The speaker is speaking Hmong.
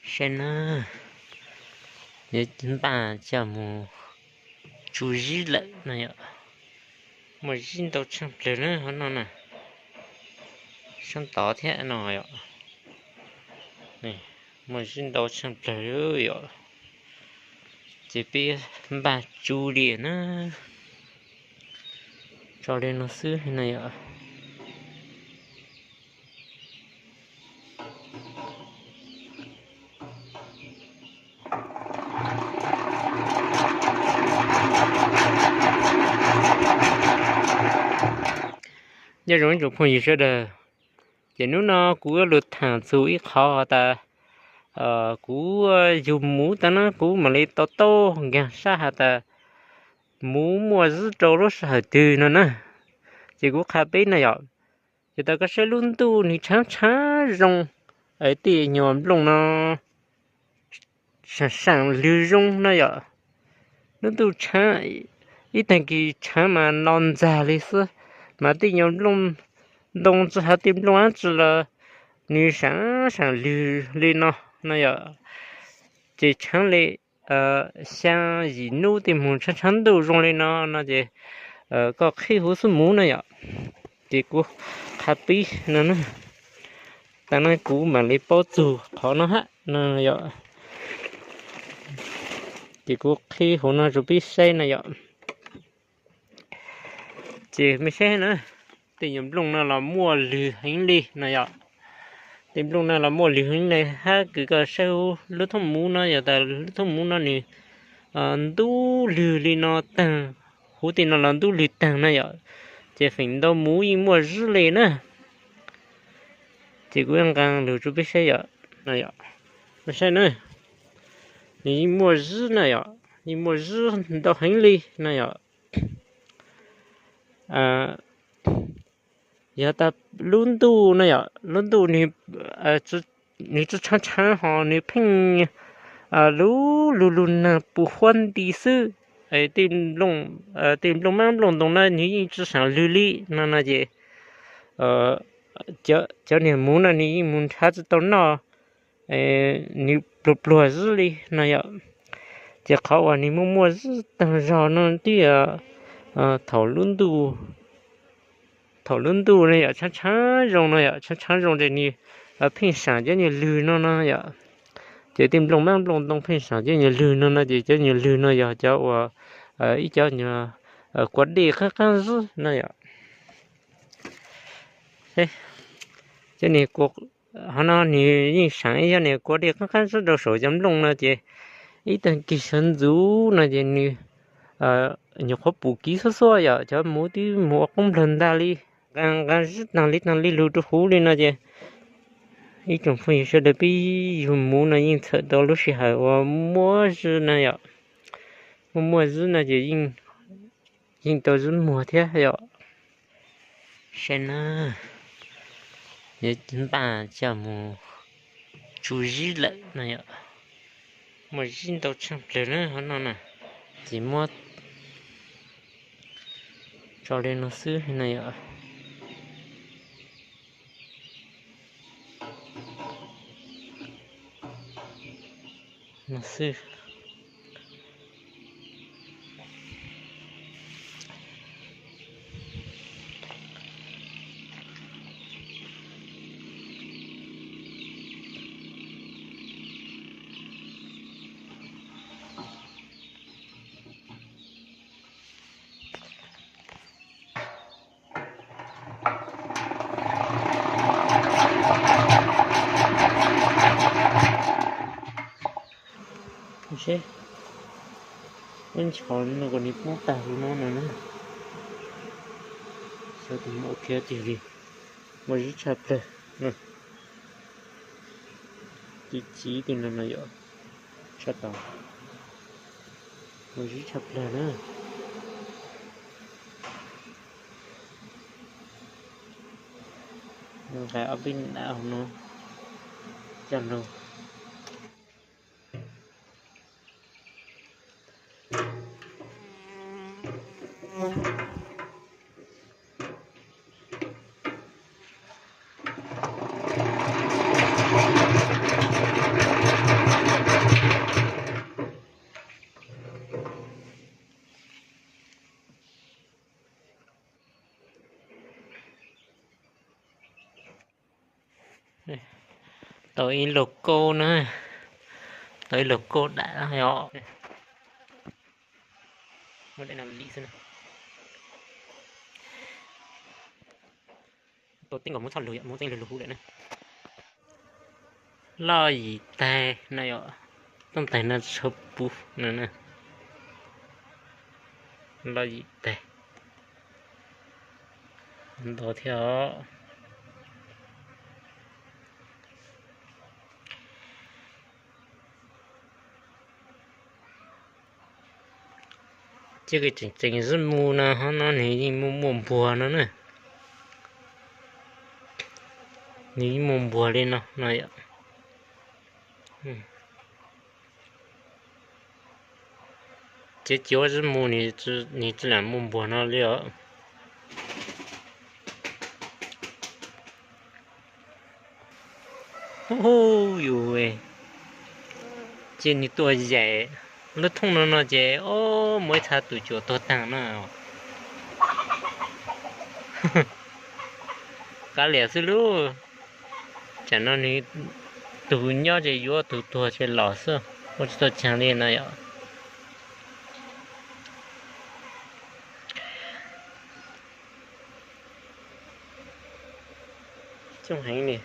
Saib na, yuav npaj coj mus tsu zib lawm no yom. Muaj zib ntau tshaj plaws na qhov no na. Sab tod thiab no yom. Muaj zib ntau tshaj plaws yom. Ces peb npaj tsu li na. Tso li no xwb no yom. Nyob zoo ib tsoom phooj ywg sawv daws, ces hnub no kuv yuav lug thaam txug ib qhov has tas, kuv yug muv tas na kuv mam li tau taub nkaag sab has tas muv muaj zib rau lub sij hawm twg no na. Ces kuv qha peb na yom, ces tas koj saib lub ntuj nwg tshaab tshaab zoo, tej nyuag nplooj no saam saam lwg zoo na yom. Lub ntuj tshaab, ib taag kis tshaab mas no ntxag li xwb, mas tej nyuag nplooj ntoo tsi has tej nplooj dlaab tsi los nwg saam saam lwg li no no yom. Ces tshaab li xyaa yim nub tej moog tshaab tshaab ntuj zoo li no no ces koj qhib huv xub muv na yom. Ces kuv qha peb no na, tas na kuv mam li paub txug qhov no hab no yom. Ces kuv qhib huv no rua peb saib na yom. Ces mej saib na, tej nyuag nplooj no los muaj lwg heev li no yom. Tej nplooj no los muaj lwg heev li hab kws koj saib huv lub thoob muv no yom, tas lub thoob muv no nws ntub lwg li no taag, huv tej no los ntub lwg taag na yom. Ces feem ntau muv yeej muaj zib li na. Ces kuv nqaa lug rua peb saib yom, no yom, mej saib na, nws yeej muaj zib na yom, yeej muaj zib ntau heev li na yom. Yog tas lub ntuj na yom, lub ntuj nws tsi tshaab tshaab ho nws pheej lug lug lug naag puv huab nti xwb. Tej nplooj maab nplooj ntoo na nws yeej tsi saam lwg li no no ces cov niag muv no nws yeej mus nrhav tsi tau noj, nws pluag pluag zib li no yom. Ces qhov uas nws muaj muaj zib taag zog no twb yog thaum lub ntuj, thaum lub ntuj no yom, tshaab tshaab zoo no yom, tshaab tshaab zoo ces nws pheej saam cov nyuag lwg no no yom. Ces tej nplooj maab nplooj ntoo pheej saam cov nyuag lwg no no ces cov nyuag lwg no yog cov uas ib cov nyuag kua dej qaab qaab zib no yom. Cov niag, qhov no nws yeej saam ib cov niag kua dej qaab qaab zib rau saum cov nplooj no ces ib taag kis sawv ntxuv no ces nws nyuam qhuav pum kiv xuab xuab yom, cov muv twb mus ua qoob nplawg ntag li, nqaa zib taag li taag li lug rua huv li no ces ib tsoom phooj ywg sawv daws peb yug muv no yeej txhawm tau lub sij hawm uas muaj zib na yom, muaj muaj zib no ces yeej tau zib muag thiab yom. Saib na, yuav npaj coj mus tsu zib lawm no yom. Muaj zib ntau tshaj plawg na qhov no na, ces muab tso li no xwb no yom. No xwb. Seb, ib nchos no kom nws poob tag li no no na. Xyov tus muaj ua kiag tiag li. Muaj zib tshaj plawg. Ci ci ti no no yom. Tshaj tau. Muaj zib tshaj plawg na. Nqa ob peb nab no coj lug. Tau ib lub kaub na, tau ib lub kaub dam os. Muab daim no lim xwb na. Tau teb nkaus muab txhob lug, muab txeeb lug lug huv lawm na. Loj yim taig no yom, tooj taig no tshav puv no na. Loj yim taig ntau thiab os. Ces tseem tseem zib mu no ho no nws yeej muaj muaj npuag no na. Nws yeej muaj npuag li no no yom. Ces cov zib mu nws tsis lam muaj npuag no li os. Hu yus, ces nws tuaj yaim lub thooj no no ces o, muaj ib txha tus cuam tuag taag na. Qab liam xwb lub. Tsam no nws tus nyob ces yuav, tus tuag ces los xwb, ua tsis tau caag li no yom. Coob heev li.